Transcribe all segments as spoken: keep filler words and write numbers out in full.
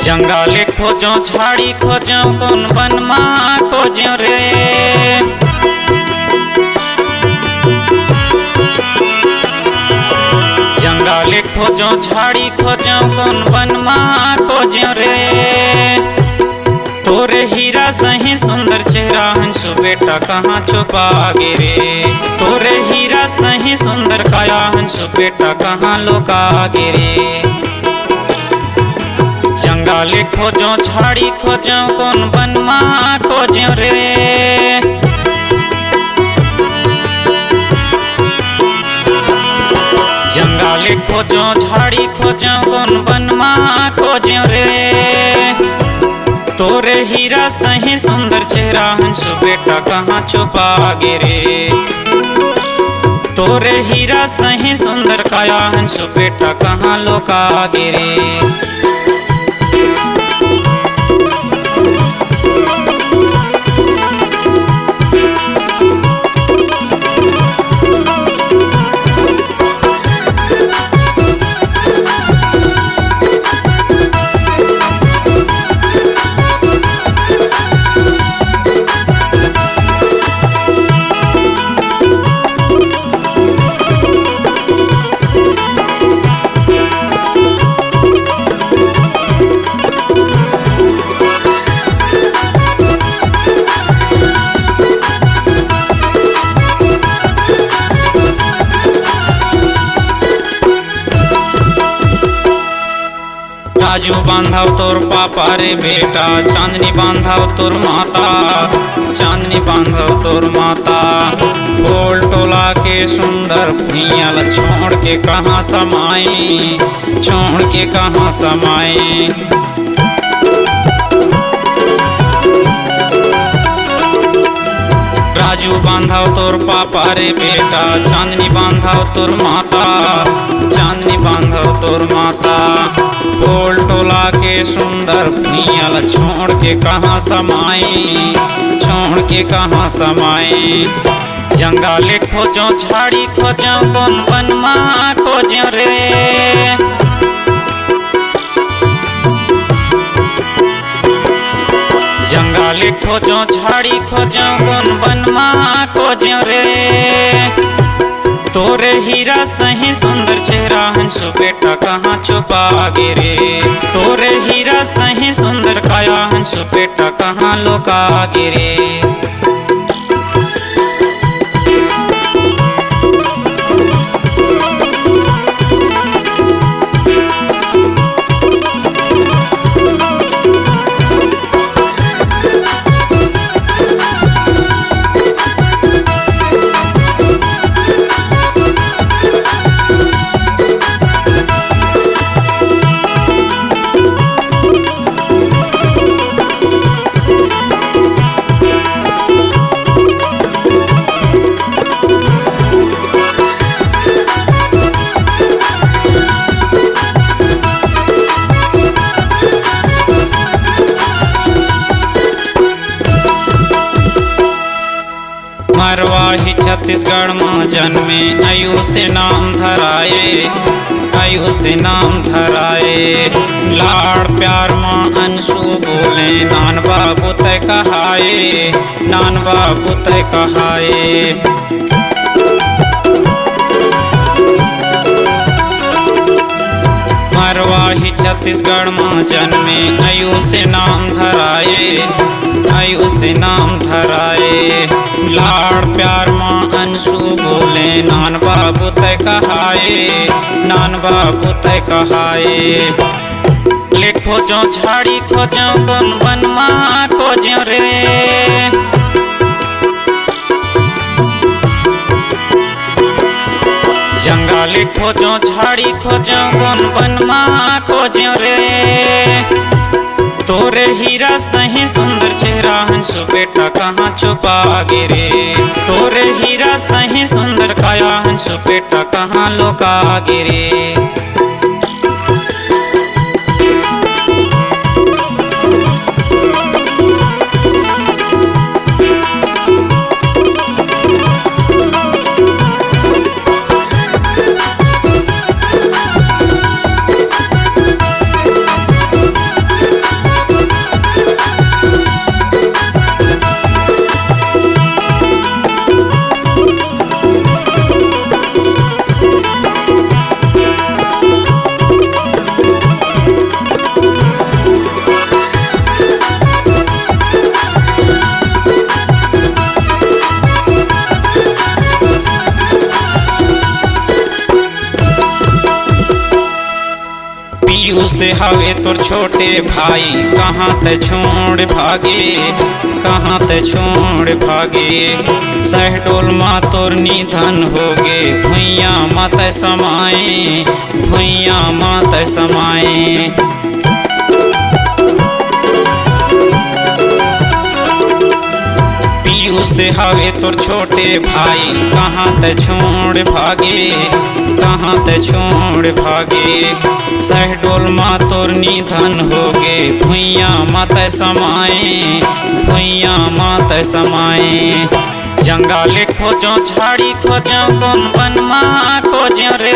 जंगल खोजों, झाड़ी खोजों, कोन बन मा खोजों रे। जंगल खोजों, झाड़ी खोजों, कोन बन मा खोजों रे। तोरे हीरा सही सुंदर चेहरा हंसू बेटा कहाँ छुपा गे रे। तोरे हीरा सही सुंदर काया हंसू बेटा कहाँ लुका गे रे। जंगल खोजों, झाड़ी खोजों, कोन बन मा खोजों रे। जंगल खोजों, झाड़ी खोजों, कोन बन मा खोजों रे। तोरे हीरा सही सुंदर चेहरा हंसू बेटा कहाँ छुपा गे रे। तोरे हीरा सही सुंदर काया हंसू बेटा कहाँ लुका गे रे। राजू बांधव तोर पापा रे बेटा, चांदनी बांधव तोर माता, चांदनी बांधव तोर माता। बोल टोला के सुंदर भुइयां ल छोड़ के कहाँ समाई, छोड़ के कहाँ समाई। राजू बांधव तोर पापा रे बेटा, चांदनी बांधव तोर माता, चांदनी बांधव तोर माता। बोल टोला के सुंदर भुइयां ल छोड़ के कहाँ समाई, छोड़ के कहाँ समाई। जंगल खोजों, झाड़ी खोजों, कोन बन मा खोजों रे। जंगल खोजों, झाड़ी खोजों, कोन बन मा खोजों रे। तोरे हीरा सही सुंदर चेहरा हंसू बेटा कहाँ छुपा गे रे। तोरे हीरा सही सुंदर काया हंसू बेटा कहाँ लुका गे रे। मरवाही छत्तीसगढ़ म जनमे, आयुष नाम धराए, आयुष नाम धराए। लाड़ प्यार म अंशु बोले, नान बाबू तय कहाए, नान बाबू तय कहाए। मरवाही छत्तीसगढ़ म जनमे, आयुष नाम धराए, आयुष नाम धराए। लाड़ प्यार म अंशु बोले, नान बाबू तय कहाए, नान बाबू तय कहाए। ले खोजों, झाड़ी खोजों, कोन बन मा खोजों रे। जंगल खोजों, झाड़ी खोजों, कोन बन मा खोजों रे। तोरे हीरा सही सुंदर चेहरा हंसू बेटा कहाँ छुपा गे रे। तोरे हीरा सही सुंदर काया हंसू बेटा कहाँ लुका गे रे। पीयूष हवे तोर छोटे भाई, कहाँ ते छोड़ भागे, कहाँ ते छोड़ भागे। शहडोल मा तोर निधन होगे, भुइयां मा ते समाए, भुइयां मा ते समाए। पीयूष हवे तोर छोटे भाई, कहाँ ते छोड़ भागे, कहाँ ते छोड़ भागे। शहडोल मा तोर निधन होगे, भुइयां मा ते समाए, भुइयां मा ते समाए। जंगल खोजों, झाड़ी खोजों, कोन बन मा खोजों रे।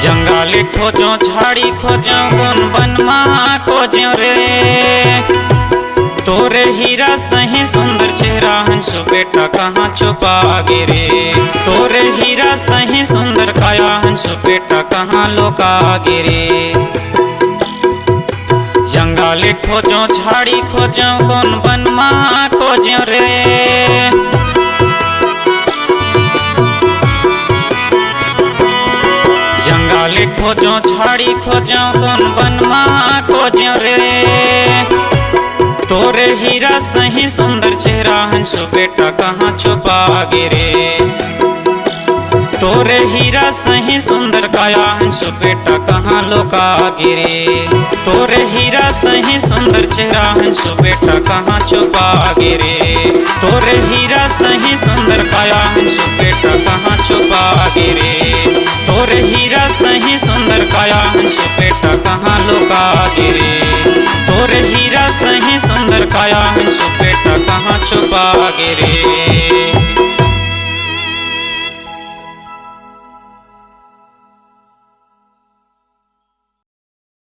जंगल खोजों, झाड़ी खोजों, कोन बन मा खोजों रे। तोरे हीरा सही सुंदर चेहरा हंसू बेटा कहाँ छुपा गे रे। तोरे हीरा सही सुंदर काया हंसू बेटा कहाँ लुका गे रे। जंगल खोजों, झाड़ी खोजों, कोन बन मा खोजों रे। जंगल खोजों, झाड़ी खोजों, कोन बन मा खोजों रे। तोरे हीरा सही सुंदर चेहरा हंसू बेटा कहाँ छुपा गे रे। तोरे हीरा सही सुंदर काया हंसू बेटा कहाँ लुका गे रे। तोरे हीरा सही सुंदर चेहरा हंसू बेटा कहाँ छुपा गे रे। तोरे हीरा सही सुंदर काया हंसू बेटा कहाँ छुपा गे रे। तोरे हीरा सही सुंदर काया हंसू बेटा कहाँ लुका गे रे। तोरे हीरा सही सुंदर काया हंसू बेटा कहाँ छुपा गे रे।